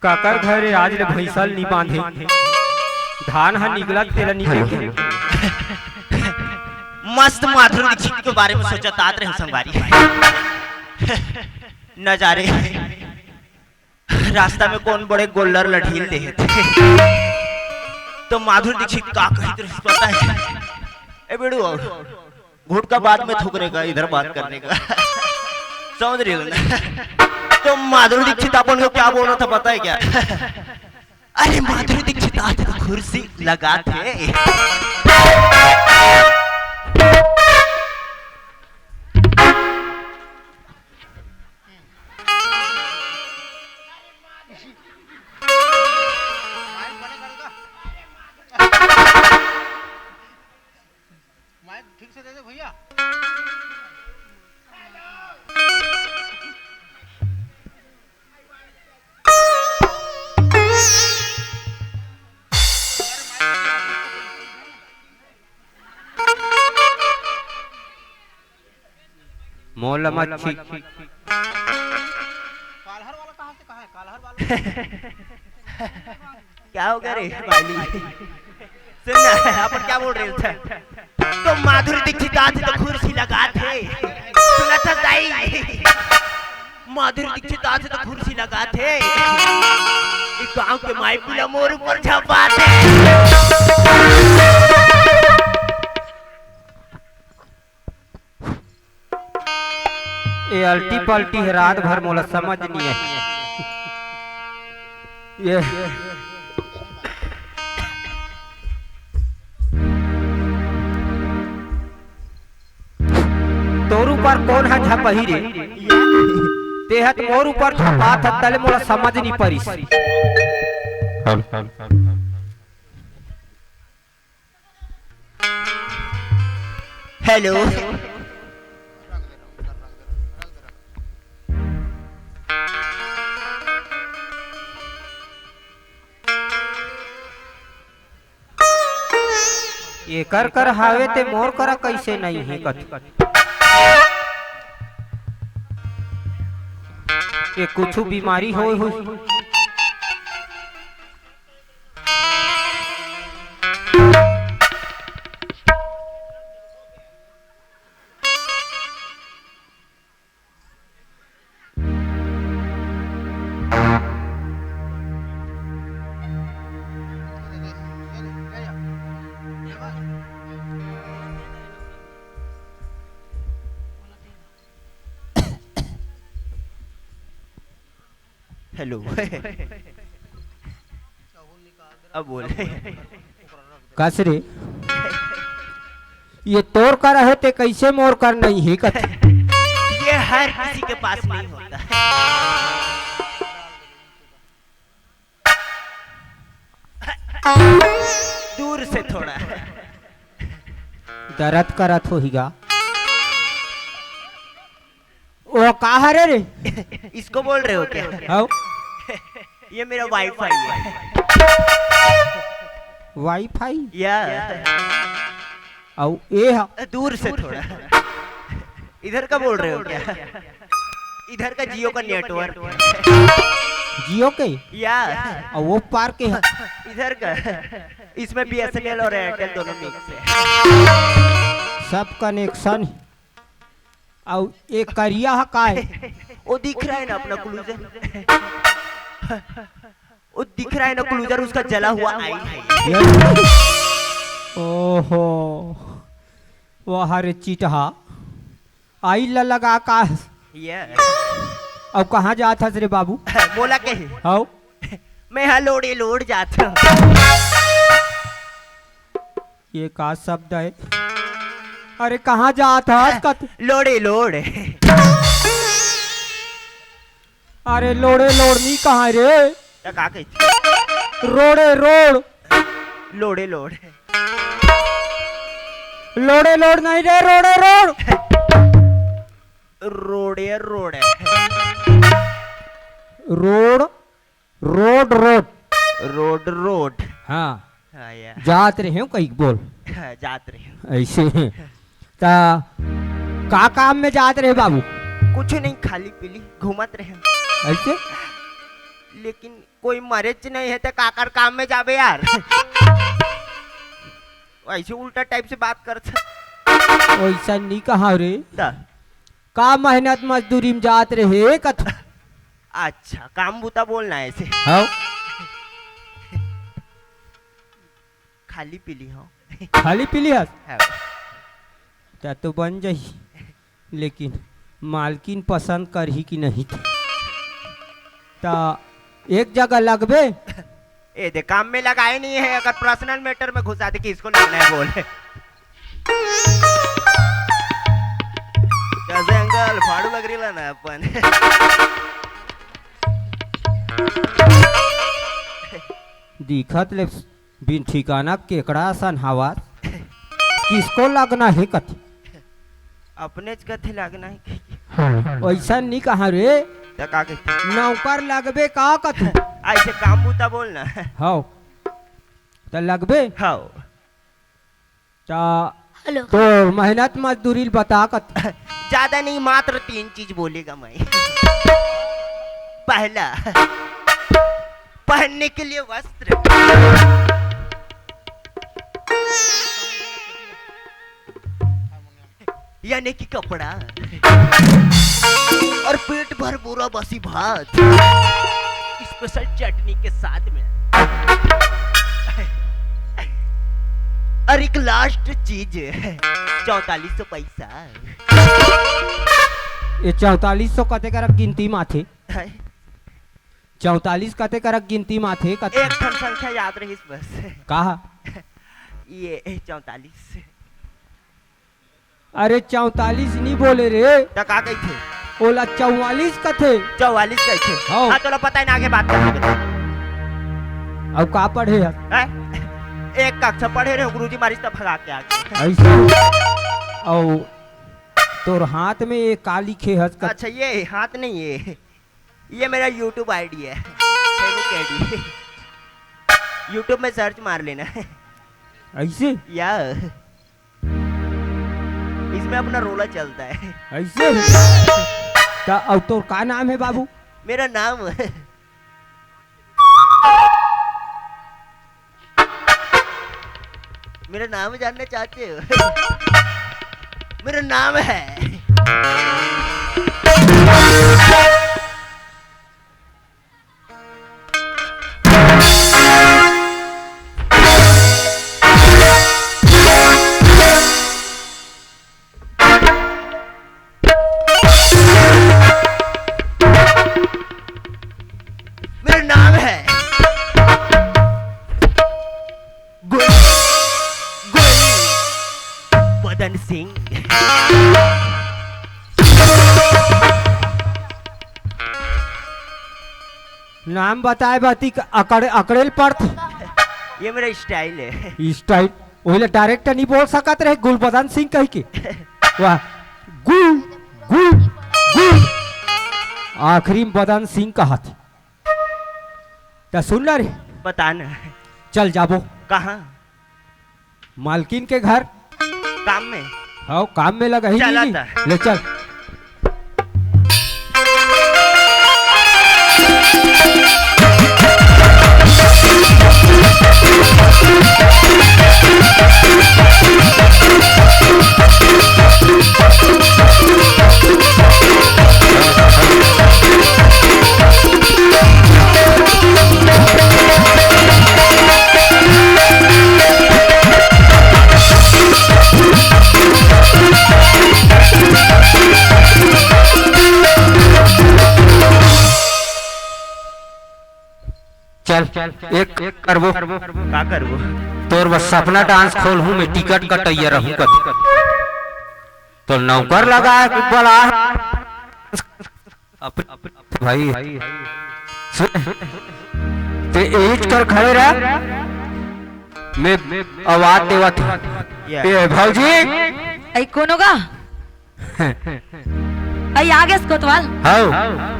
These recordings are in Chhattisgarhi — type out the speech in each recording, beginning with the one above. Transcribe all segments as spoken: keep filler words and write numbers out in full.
काकर घरे आज ले भैंसा ल नी बांधे, धान ह निकलत तेला नी देखे। मस्त माधुरी दीक्षित के बारे में सोचत आत रहे संगवारी। नजारे रास्ता में कौन बड़े गोल्लर ल ढील दे हे। तो माधुरी दीक्षित का कहित रहिस पता है? ए बेड़ू, घुटका बाद में थूकने का, इधर बात करने का। समझ रहे हो ना? तो माधुरी दीक्षित अपन को क्या बोल रहा था पता है क्या? अरे माधुरी दीक्षित आज तो कुर्सी लगा थे। माइक ठीक से दे दे भैया। मोला मच्छी। कालहर वाला कहाँ से कहाँ है? कालहर वाला। क्या हो गया रे बाली? सुन ना, अपन क्या बोल रहे थे? तो माधुरी दीक्षित आज तो कुर्सी लगा थे। सुना था दाई? माधुरी दीक्षित आज तो कुर्सी लगा थे। इस गांव के माई बुला मोर ऊपर झपा थे। ये अल्टी पल्टी हे, रात भर मोला समझ नहीं आए। ये तोर ऊपर कौन हा झपही रे? तेहत मोर ऊपर झपात ह, तले मोला समझ नहीं परिस। हेलो। एकर कर हावे ते मोर करा कैसे नहीं है कत? ये कुछ बीमारी होए हुई। हेलो। अब बोल। कस रे, ये तोर कर हे ते कैसे मोर कर नहीं है कथे? ये हर किसी के पास नहीं होता। दूर से थोड़ा। दर्द करत होही गा। वो का हरे रे? इसको बोल रहे हो क्या? हाँ। ये मेरा वाईफाई है। वाईफाई? या। अउ ए हा? दूर से थोड़ा। इधर का बोल रहे हो क्या? इधर का जियो का नेटवर्क। जियो के? या। अउ वो पार के हा? इधर का। इसमें बीएसएनएल और एयरटेल दोनों मिक्स है। सब कनेक्शन। अउ ये करिया ह का हे? वो दिख रहा है ना अपना क्लूजर। वो दिख रहा है ना क्लूजर, उसका जला हुआ आइल है। ओहो, वाह रे चिटहा, आइल ला लगा का? ये। अब कहाँ जात हस रे बाबू? मोला कही। हाउ? मैं हा लोड़े लोड़ जात हूँ। ये का शब्द है? अरे कहाँ जात हस कत? लोड़े लोड़। अरे लोड़े लोड़ नहीं कहाँ रे? त का कहिथे? रोड़े रोड़। लोड़े लोड़। लोड़े लोड़ नहीं रे, रोड़े रोड़। रोड़े road. Road, road, road. Road, road. हाँ। हाँ, या। जात रहे हो कहीं बोल। हाँ, जात रहे हो। ऐसे। ता का काम में जात रहे बाबू? कुछ नहीं, खाली पीली घूमत रहे। ऐसे? लेकिन कोई मरेच नहीं है, तो काकर काम में जाबे यार? ऐसे उल्टा टाइप से बात करत। वैसा नहीं कहा रे। ता। का मेहनत मजदूरी में जात रहे कथ? अच्छा, काम बूता बोलना है ऐसे। हाँ। खाली पीली हो। खाली पीली हस? हाँ। ता तो बन जाही, लेकिन मालकिन पसंद करही कि नहीं? ता एक जगह लगबे। ए दे, काम में लगाए नहीं है, अगर पर्सनल मैटर में घुसा दे कि इसको लगना है बोल। कैसे अंकल, फाड़ू लग रही ना अपन? दिखत ले बिन ठिकाना केकड़ा असन हवस। किसको लगना है कथे? अपनेच कथे लगना है। वैसा नहीं कहा रे। त का कथे? नौकर लगबे का कथे? ऐसे काम बूता बोलना। हाव। त लगबे? हाव। त हेलो। तो मेहनत मजदूरी ल बता कथे। ज्यादा नहीं, मात्र तीन चीज बोलेगा मैं। पहला, पहनने के लिए वस्त्र, यानी कि कपड़ा, और पेट भर बोरा बासी भात, स्पेशल चटनी के साथ में। और एक लास्ट चीज, चौतालीस सौ पैसा। ये चौतालीस सौ कते करक गिनती म आथे? हैं? चौतालीस कते करक गिनती म आथे? कते? एक ठन संख्या याद रहिस बस। कहा? ये चौतालीस। अरे चौतालीस नहीं बोले रे। त का कहिथे? ओला चौवालीस कथे। चौवालीस कहिथे? हाँ। हाँ, तोला पता है ना, आगे बात करना बेटा। अब का पढ़े हस? हैं? एक कक्षा पढ़े रहे, गुरुजी मारिस त भगा के आ गए। ऐसे? औ तोर हाथ में ये का लिखे हस? अच्छा, ये हाथ नहीं है, ये मेरा YouTube ID है, Facebook ID। YouTube में सर्च मार लेना। ऐसे? या इसमें अपना रोला चलता है। ऐसे? त अब तोर का नाम है बाबू? मेरा नाम है मेरा नाम जानना चाहते हो? मेरा नाम है। मेरा नाम है गुल, गुल बदन सिंह। नाम बताए बाती अकड़े, अकड़ेल पड़त। ये मेरा स्टाइल है। स्टाइल? ओहिले डायरेक्ट नहीं बोल सकत रहे गुलबदन सिंह कह के। वाह। गुल, गुल, गुल। आखिरी में बदन सिंह कहत। त सुन ना रे। बता ना। चल जाबो। कहाँ? मालकिन के घर। काम में? हाँ, काम में लगा ही चला नहीं। त। ले चल। चल, एक, एक करबो। का करबो? तोर बस सपना डांस खोलहूं मैं, टिकट कटैया रहूं कत। तो नौकर लगा है, बोला है। अप-, भाई, सुन, ते एज कर खड़े रह, मैं आवाज देवत हूँ। या। ए, भौजी। आई, कौन होगा? आई, आ गेस कोतवाल। हाउ।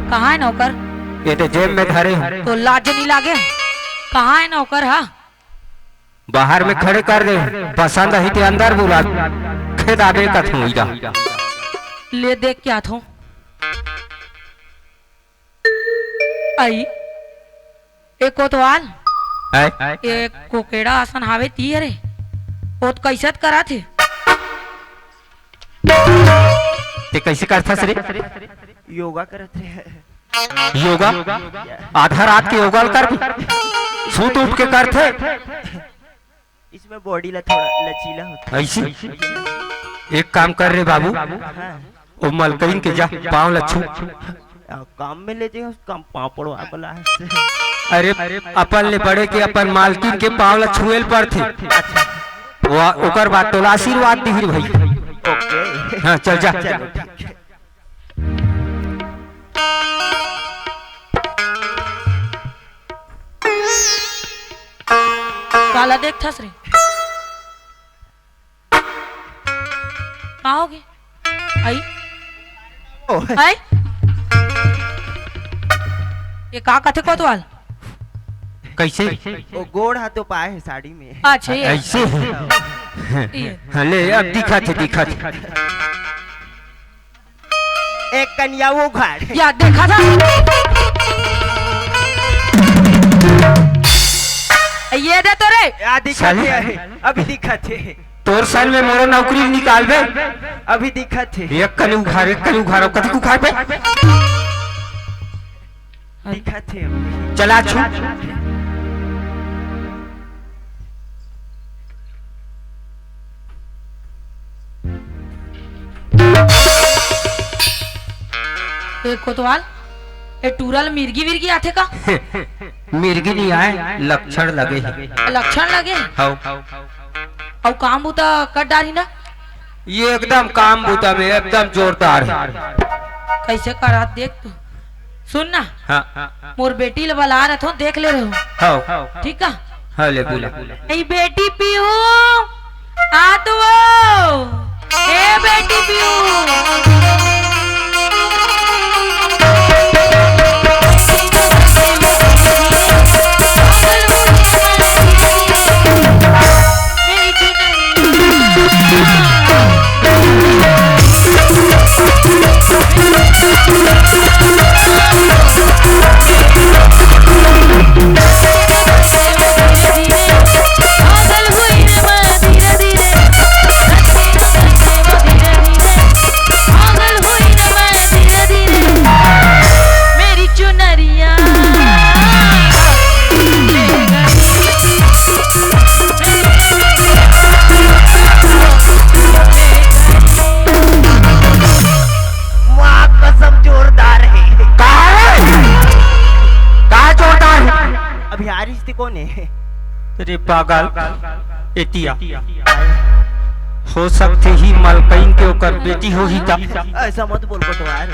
कहाँ है नौकर? ये तो जेब में धरे हूँ। तो लाज नहीं लागे? कहाँ है नौकर, हा? बाहर में खड़े कर दे, पसंद ही ते अंदर बुला, खेदाबे कथूं इदा। ले देख क्या थो। आई। ए कोतवाल, हैं? ए कोकेड़ा असन हावे ती हरे, ओत कैसत करत हे? ते कैसे करथस रे? योगा करत हे। योगा? आधा रात के योगा ल करबे? सूत उठ के करथे? इसमें बॉडी ला थोड़ा लचीला होता है। ऐसे? एक काम कर रे बाबू, हाँ। ओ मलकइन के जा, पाँव ला छू। आ, काम में ले जाइए, काम पाँव पड़वा बोला है। अरे, अपन ले बड़े के अपन मालकिन के पाँव ला छुएल पड़थे। अच्छा। वो, ओकर बाद तोला आशीर्वाद दिही भाई। ओके। हाँ, चल जा। चलो, ठीक है। काला देखथस रे? का होगे? आई? ओ। आई? ये का कथे कोतवाल? कैसे? वो गोड़ हाथ तो पाए है साड़ी में। अच्छा, ये। ऐसे है। ये। हाँ, ले, अब दिखा थे, दिखा थे। एक कनिया वो घर। या देखा था? ये दे तो रे। या दिखा साले। थे, अभी दिखा थे। तोर सर में मोरो नौकरी निकालबे। अभी दिखा थे। एक कनी उघार, एक कनी उघार, कथी उघार बे? दिखा थे अभी। चला छू। ए कोतवाल, ए टूरा ल मिर्गी विर्गी आथे का? मिर्गी नहीं आए, लक्षण लगे हे। लक्षण लगे? हव। अउ काम बूता कर डारी ना? ये एकदम काम बूता में एकदम जोरदार हे। कैसे करा देख तू। सुन ना। हाँ। मोर बेटी ल बला रथो, देख ले रहो। हव। ठीक का? हाँ, ले बुला। ए बेटी पीहू, आ तो वो। ए बेटी पीहू। माँ कसम जोरदार हे। का हे? का जोरदार हे? अभी हारिस ते कोन हे? अरे पागल, एतिया। हो सकथे ही मलकइन के ओकर बेटी होही त। ऐसा मत बोल कोतवाल।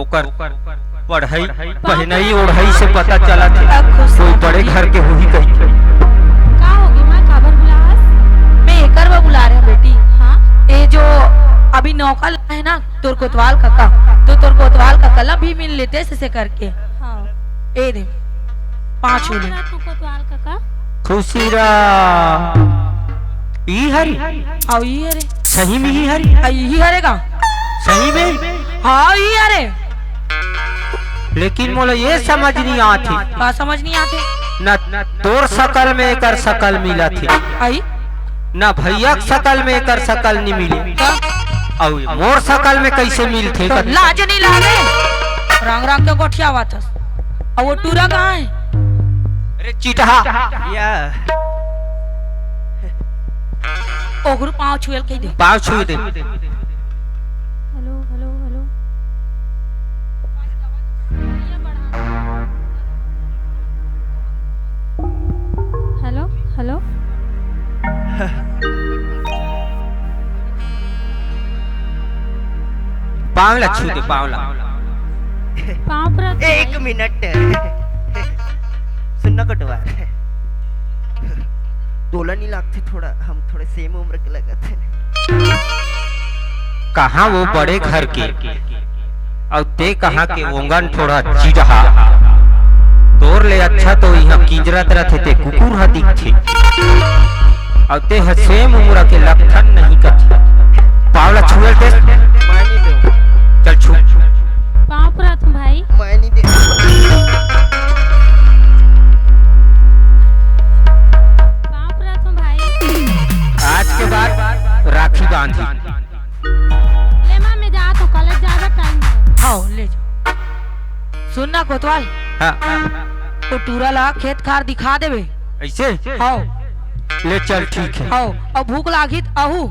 ओकर पढ़ई, पहनई, ओढ़ई से पता चलत हे, कोई बड़े घर के होही कहिके। का होगे माँ, काबर बुलाहस? मैं एकर बर बुला रहे हूँ बेटी। हाँ? ए जो अभी नौका लाए हे ना, तोर कोतवाल कका, तो तोर कोतवाल कका ला भी मिल लेते से करके। हाँ। ए दे, पाँच हो ले। हाँ, तू कोतवाल कका। खुशी रह। ई हरी? अउ ई हरे। सही में ई हरी? आ, ई हरे का? सही में? हाँ, ई हरे। लेकिन मोला ये समझ नहीं आत हे। का समझ नहीं आत हे? न तोर सकल में एकर सकल मिलत हे। आई? न भैया के सकल में एकर सकल नहीं मिले। का? अउ मोर सकल में कैसे मिलथे? तो लाज नहीं लागे? रंग रंग के गोठियावत हस। अउ वो टूरा कहाँ हे? अरे चिटहा। या। ओकरो पाँव छुएल कहि दे। पाँव छुए दे। Hello, hello, hello. Hello, hello. पाँव ला छू दे, पाँव ला। पाँव पर एक मिनट। सुन ना कटवा। तोला नहीं लगथे थोड़ा, हम थोड़े same उम्र के लगत हे। कहाँ वो बड़े घर के, अउ ते कहाँ के ओंगन थोड़ा चिढ़ा। तोर ले अच्छा तो इहाँ किंजरत रथे ते कुकुर ह दिखथे। अउ ते ह same उम्र के लक्षण नहीं करथे। पाँव ला छुएल दे। चल छू। पाँव परत हूँ भाई। मैं नहीं दे। कोतवाल, हाँ। वो टूरा ला खेत खार दिखा देबे। ऐसे? हव। ले चल, ठीक है। हव, अउ भूख लागही त आहू।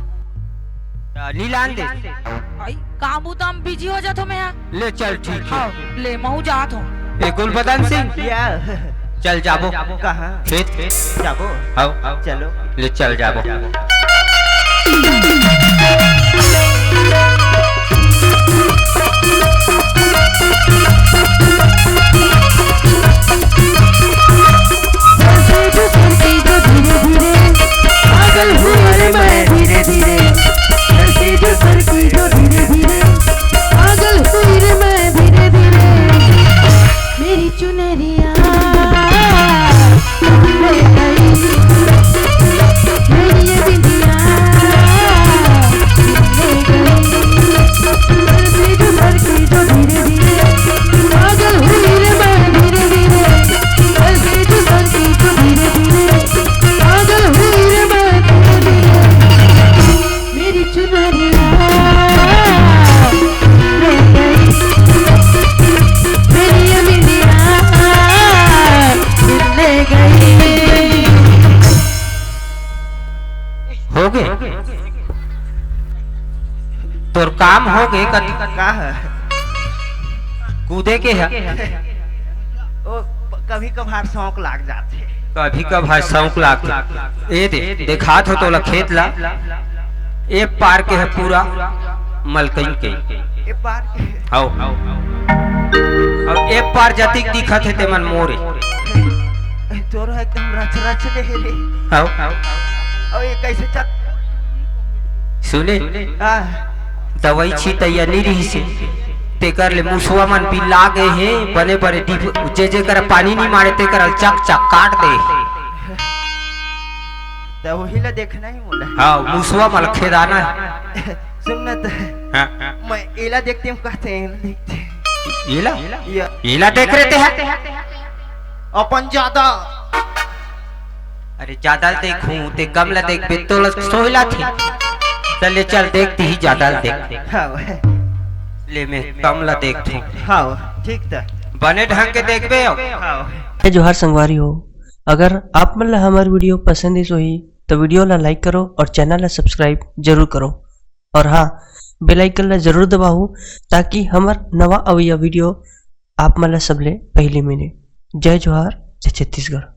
नी लान दे। आई, काम बुता म बिजी हो जात हों मैं हा। ले चल, ठीक है। हव, ले महूँ जात हों। ए गुलबदन सिंह, या। चल जाबो। कहाँ? खेत। जाबो? हव। चलो। ले चल जाबो। होगे? तोर काम होगे कति? का है? कूदे के है? ओ, कभी कभार शौक लाग जाथे। कभी कभार शौक लागथे। ए दे, देखात हों तोला खेत ला। ए पार के है पूरा मलकई के। ए पार के? हव। अउ ए पार जतिक दिखत हे तेमन मोरे। तोर एकदम रच रच ले हे रे। हव। अउ ये कैसे चल? सुने? हाँ। दवाई छितइया नी रिहिसे, तेकर ले मुसवा मन बिल्ला गे हे, बने बने डिप, जे जे करा पानी नी मारे तेकर ल चक चक काट दे। त वही ला देखना ही मोला। हाँ, मुसवा मन ल खेदाना है। सुन ना त। हाँ। मैं एला देखते हूँ कहते हैं, एला देखते हैं। एला? या। एला देख रहे ते हैं? अपन जादा। अरे जादा ल देखूं, ते कम ला देखबे, तोला सोहिला थे। चल ले चल, देख तिही जादा ल देख। हाँ। ले मैं कम ला देखथूं। हाँ, ठीक त। बने ढंग के देखबे हो। हाँ। जय जोहार संगवारी हो, अगर आप मन ला हमर video पसंद आइस होही, तो video ला like करो और channel ला subscribe जरूर करो। और हाँ, bell icon ला जरूर दबाओ, ताकि हमर नवा अवइया video आप मन ला सबले पहली मिले। जय जोहार, जय छत्तीसगढ़।